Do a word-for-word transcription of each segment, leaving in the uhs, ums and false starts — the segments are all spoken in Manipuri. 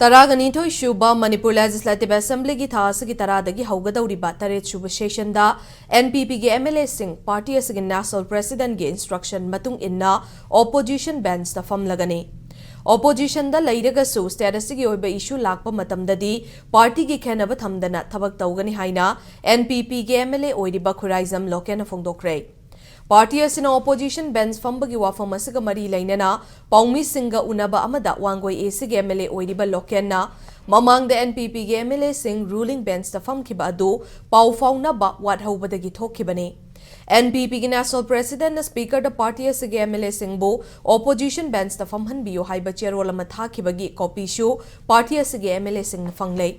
ꯇꯔꯥꯒ ꯅꯤꯊꯣꯏ ꯁꯨꯕ ꯃꯅꯤꯄꯨꯔ Legislative Assemblyꯒꯤ ꯊꯥ ꯑꯁꯤꯒꯤ ꯇꯔꯥꯗꯒꯤ ꯍꯧꯒꯗꯧꯔꯤꯕ ꯇꯔꯦꯠ ꯁꯨꯕ sessionꯗ NPPꯒꯤ MLAꯁꯤꯡ party ꯑꯁꯤꯒꯤ National Presidentꯒꯤ instruction ꯃꯇꯨꯡ ꯏꯟꯅ opposition benchꯇ ꯐꯝꯂꯒꯅꯤ꯫ Oppositionꯗ ꯂꯩꯔꯒꯁꯨ state ꯑꯁꯤꯒꯤ ꯑꯣꯏꯕ issue ꯂꯥꯛꯄ ꯃꯇꯝꯗꯗꯤ partyꯒꯤ ꯈꯦꯟꯅꯕ ꯊꯝꯗꯅ ꯊꯕꯛ ꯇꯧꯒꯅꯤ ꯍꯥꯏꯅ NPPꯒꯤ MLA ꯑꯣꯏꯔꯤꯕ ꯈꯨꯔꯥꯏꯖꯝ ꯂꯣꯀꯦꯟꯅ ꯐꯣꯡꯗꯣꯛꯈ꯭ꯔꯦ꯫ Party ꯑꯁꯤꯅ opposition bench ꯐꯝꯕꯒꯤ ꯋꯥꯐꯝ ꯑꯁꯤꯒ ꯃꯔꯤ ꯂꯩꯅꯅ ꯄꯥꯎꯃꯤꯁꯤꯡꯒ ꯎꯅꯕ ꯑꯃꯗ ꯋꯥꯡꯒꯣꯏ ACꯒꯤ MLA ꯑꯣꯏꯔꯤꯕ ꯂꯣꯀꯦꯟꯅ ꯃꯃꯥꯡꯗ NPPꯒꯤ MLAꯁꯤꯡ ruling benchꯇ ꯐꯝꯈꯤꯕ ꯑꯗꯨ ꯄꯥꯎ ꯐꯥꯎꯅꯕ ꯋꯥꯠꯍꯧꯕꯗꯒꯤ ꯊꯣꯛꯈꯤꯕꯅꯤ꯫ NPPꯒꯤ National Presidentꯅ Speakerꯗ party ꯑꯁꯤꯒꯤ MLAꯁꯤꯡꯕꯨ opposition benchꯇ ꯐꯝꯍꯟꯕꯤꯌꯨ ꯍꯥꯏꯕ ꯆꯦꯔꯣꯜ ꯑꯃ ꯊꯥꯈꯤꯕꯒꯤ copyꯁꯨ party ꯑꯁꯤꯒꯤ MLAꯁꯤꯡꯅ ꯐꯪꯂꯦ꯫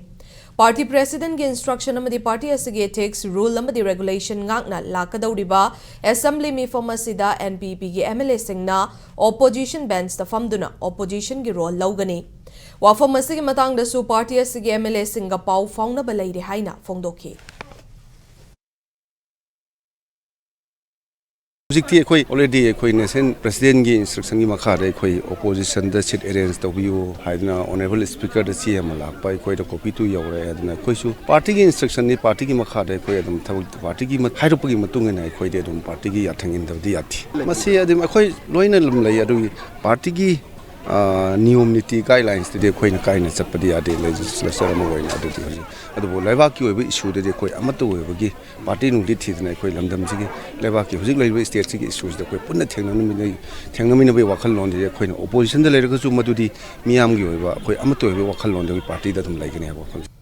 Party Presidentꯒꯤ instruction ꯑꯃꯗꯤ party ꯑꯁꯤꯒꯤ ethics, rule ꯑꯃꯗꯤ regulation ꯉꯥꯛꯅ ꯂꯥꯛꯀꯗꯧꯔꯤꯕ assembly ꯃꯤꯐꯝ ꯑꯁꯤꯗ NPPꯒꯤ MLAꯁꯤꯡꯅ opposition benchꯇ ꯐꯝꯗꯨꯅ oppositionꯒꯤ role ꯂꯧꯒꯅꯤ꯫ ꯋꯥꯐꯝ ꯑꯁꯤꯒꯤ ꯃꯇꯥꯡꯗꯁꯨ party ꯑꯁꯤꯒꯤ MLAꯁꯤꯡꯒ ꯄꯥꯎ ꯐꯥꯎꯅꯕ ꯂꯩꯔꯦ ꯍꯥꯏꯅ ꯐꯣꯡꯗꯣꯛꯈꯤ꯫ ꯍꯧꯖꯤꯛꯇꯤ ꯑꯩꯈꯣꯏ already ꯑꯩꯈꯣꯏ National Presidentꯒꯤ instructionꯒꯤ ꯃꯈꯥꯗ ꯑꯩꯈꯣꯏ oppositionꯗ seat arrange ꯇꯧꯕꯤꯌꯨ ꯍꯥꯏꯗꯨꯅ Honourable Speakerꯗ ꯆꯦ ꯑꯃ ꯂꯥꯛꯄ, ꯑꯩꯈꯣꯏꯗ copyꯗꯨ ꯌꯧꯔꯛꯑꯦ꯫ ꯑꯗꯨꯅ ꯑꯩꯈꯣꯏꯁꯨ partyꯒꯤ instructionꯅꯤ, partyꯒꯤ ꯃꯈꯥꯗ ꯑꯩꯈꯣꯏ ꯑꯗꯨꯝ ꯊꯕꯛ partyꯒꯤ ꯃ- ꯍꯥꯏꯔꯛꯄꯒꯤ ꯃꯇꯨꯡ ꯏꯟꯅ ꯑꯩꯈꯣꯏꯗꯤ ꯑꯗꯨꯝ partyꯒꯤ ꯌꯥꯊꯪ ꯏꯟꯗꯕꯗꯤ ꯌꯥꯗꯦ꯫ ꯃꯁꯤ ꯑꯗꯨꯝ ꯑꯩꯈꯣꯏ ꯂꯣꯏꯅ ꯑꯗꯨꯝ ꯂꯩ꯫ ꯑꯗꯨꯒꯤ partyꯒꯤ ꯑ, ꯅꯤꯌꯣꯝ ꯅꯤꯇꯤ guidelinesꯇꯨꯗꯤ ꯑꯩꯈꯣꯏꯅ ꯀꯥꯏꯅ ꯆꯠꯄꯗꯤ ꯌꯥꯗꯦ, legislature ꯑꯃ ꯑꯣꯏꯅ꯫ ꯑꯗꯨꯗꯤ ꯍꯧꯖꯤꯛ ꯑꯗꯨꯕꯨ ꯂꯩꯕꯥꯛꯀꯤ ꯑꯣꯏꯕ issueꯗꯗꯤ ꯑꯩꯈꯣꯏ ꯑꯃꯠꯇ ꯑꯣꯏꯕꯒꯤ party ꯅꯨꯡꯗꯤ ꯊꯤꯗꯅ ꯑꯩꯈꯣꯏ ꯂꯝꯗꯝꯁꯤꯒꯤ ꯂꯩꯕꯥꯛꯀꯤ ꯍꯧꯖꯤꯛ ꯂꯩꯔꯤꯕ stateꯁꯤꯒꯤ issueꯁꯤꯗ ꯑꯩꯈꯣꯏ ꯄꯨꯟꯅ ꯊꯦꯡꯅꯃꯤꯟꯅꯩ꯫ ꯊꯦꯡꯅꯃꯤꯟꯅꯕꯒꯤ ꯋꯥꯈꯜꯂꯣꯟꯗꯤ ꯑꯩꯈꯣꯏꯅ oppositionꯗ ꯂꯩꯔꯒꯁꯨ ꯃꯗꯨꯗꯤ ꯃꯤꯌꯥꯝꯒꯤ ꯑꯣꯏꯕ ꯑꯩꯈꯣꯏ ꯑꯃꯠꯇ ꯑꯣꯏꯕ ꯋꯥꯈꯜꯂꯣꯟꯗꯒꯤ partyꯗ ꯑꯗꯨꯝ ꯂꯩꯒꯅꯤ ꯍꯥꯏꯕ ꯋꯥꯈꯜ꯫